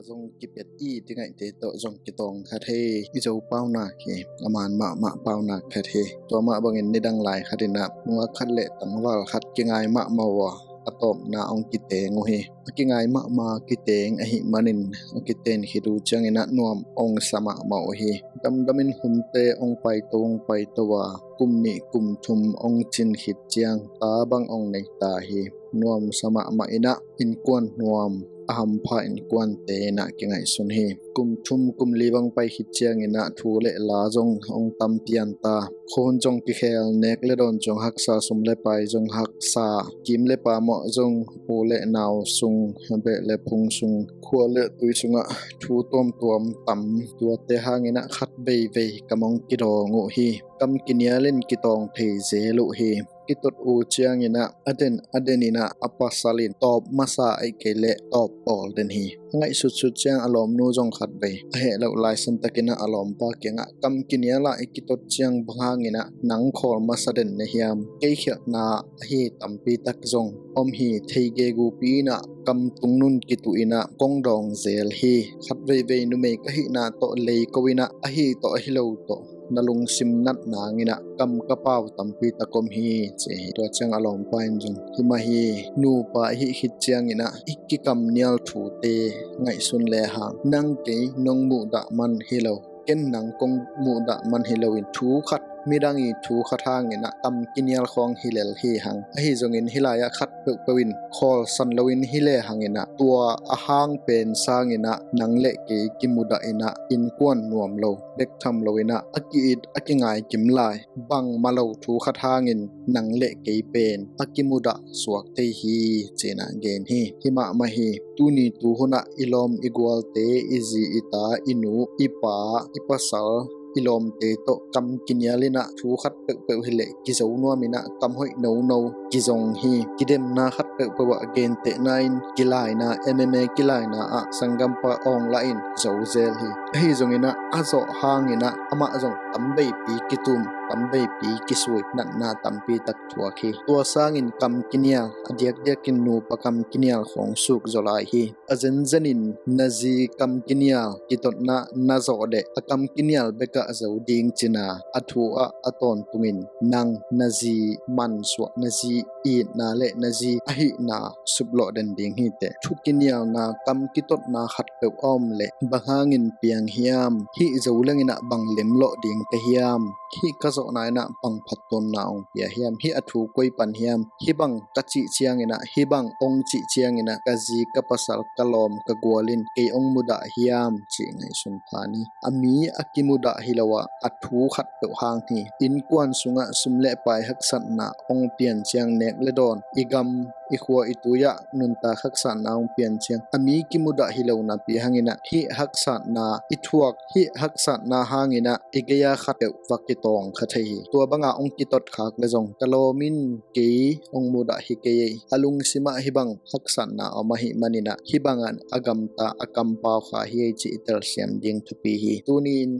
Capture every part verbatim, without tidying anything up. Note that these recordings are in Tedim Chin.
zong kipet i ti ngaihte tawh zong kitawng kha thei. I Zo paunak hi a man mahmah paunak khat hi. Tua mah bangin nidang lai khat in ah nungak khat le tangval khat kingai mahmah uh a, a tawpna hong kiteng uh hi. A kingai mahmah kiteng ahih manin a kiten khit uh ciangin ah nuam hong sa mahmah uh hi. Damdamin hunte hong paito hong paito a, kum nih kum thum hong cin khit ciang ta bang hong nei ta hi. Nuam sa mahmah in ah innkuan nuam, a hampha innkuante in ah kingaihsun hi. Kum thum kum li bang pai khit ciangin ah thu le la zong hong tam pian ta. Khun zong kikhel, nek le dawn zong haksa, sum le pai zong haksa, kim le pamawh zong, u le nau sung, beh le phung sung, khua le tui sungah thu tuamtuam tam. Tuate hangin ah khat veivei kam hong kidawng uh hi. Kam kinial in kitawng thei zel uh hi. Kitot uh ciangin ah a den a den in ah a pasal in tawp masa ahih kei leh tawp pawl den hi. A ngaihsutsut ciang a lawmnu zong khat vei a heh loh laisan takin ah a lawmpa kiangah, kam kinial ah i kitot ciang bang hangin ah nang khawl masa den na hiam? Kei khialhna ahi tampi tak zong om hi. Thei gegu pi in ah kam tungnun kituh in ah kong dawng zel hi. Khat veivei numei ka hihna tawh lei ko in ah ahi tawh ahi lo tawh na lungsim nat nangin ah kam ka pau tampi tak om hi, ci hi. Tua ciang a lawmpa in zong, hi mah hi, nupa i hih khit ciangin ah i kikamnial thute ngaihsun le hang, nang kei nong muhdah man hi lo, ken nang kong muhdah man hi loin thu khat, midang i thu khat hangin ah kam kinial khawng hi lel hi hang. Ahi zongin hih lai-ah khat peuhpeuh in khawlsan loin hi le hangin ah tua a hang pen sangin ah nang le kei kimudah in ah innkuan nuam lo bek tham loin ah a ki-it a kingai kim lai bangmah lo thu khat hangin nang le kei pen a kimudah suak thei hi, ci-in ah gen hi. Hi mahmah hi. Tuni tuhun ah i lawm i gualte, i zi i ta, i nu i pa, i pasal, i lawmte tawh kam kinial in ah thu khat peuhpeuh hi leh kizo nuam in ah kam hoih nono kizong hi. Kidemna khat peuhpeuh ah gentehna in kilaina, M M A kilaina ah sanggampa awng lah in zo zel hi. Ahi zongin ah a zawh hangin ah amah zong tamveipi kitum, tamveipi kisui, natna tampi tak thuak hi. Tua sangin kam kinial, a diakdiakin nupa kam kinial khawng suk zaw lai hi. A zenzenin na zi kam kinial kitotna na zawh leh a kam kinial bekah zo ding cina a thu ah a tawntungin nang na zi mansuah, na zi itna le na zi ahihna suplawh den ding hi teh. Thu kinialna kam kitotna khat peuh a om leh bang hangin piang hiam? Hih zo lengin ah bang lemlawh ding ka hiam? Hih ka zawhna in ah bang phattuamna hong pia hiam? Hih a thu koi pan hiam? Hih bang ka cih ciangin ah, hih bang hong cih ciangin ah ka zi, ka pasal, ka lawm, ka gual in kei hong mudah hiam, cih ngaihsun pha ni. A mi a kimudah hi lo ah a thu khat peuh hang hi. Innkuan sungah sum le pai haksatna hong pian ciang nek le dawn, i gam i khua i tui ah nuntak haksatna hong pian ciang a mi kimudah hi lo napi hangin ah hih haksatna i thuak, hih haksatna hangin ah i gei-a khat peuh va kitawng kha thei hi. Tua banga hong kitot khak le zong ka lawm in kei hong mudah hi kei ei. A lungsim ah hih bang haksatna om ahih manin ah hih bangin a gamta a kampau kha hi ei cih i telsiam ding thupi hi. Tuni-in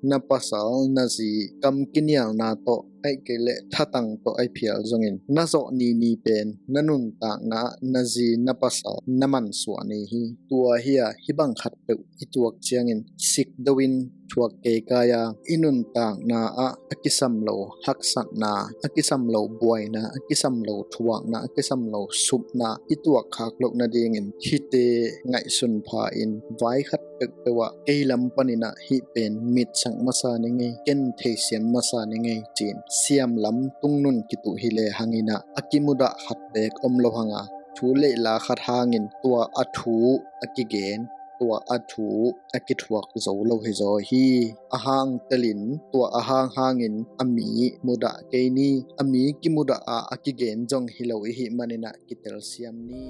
na pasal, na zi kam kinialna tawh, ahih kei leh thatang tawh a phial zongin na zawh nini pen na nuntakna ah na zi na pasal na mansuah ni hi. Tua hi a, hih bang khat peuh i tuak ciangin sik do-in thuak keikai a, i nuntakna ah a kisam lo haksatna, a kisam lo buaina, a kisam lo thuakna, a kisam lo supna i tuak khak loh nadingin hihte ngaihsun pha-in vai khat peuhpeuh ah kei lam panin ah hih pen mitsak masa ni ngei, ken theisiam masa ni ngei, ci-in siam lam tungnun kituh hi le hangin ah a kimudah khat beek om lo hang a, thu le la khat hangin tua a thu a kigen, tua a thu a kithuak zo lo hi zaw hi. A hang telin tua a hang hangin a mi mudah kei ni. A mi kimudah a a kigen zong hi lo i hih manin ah kitelsiam ni.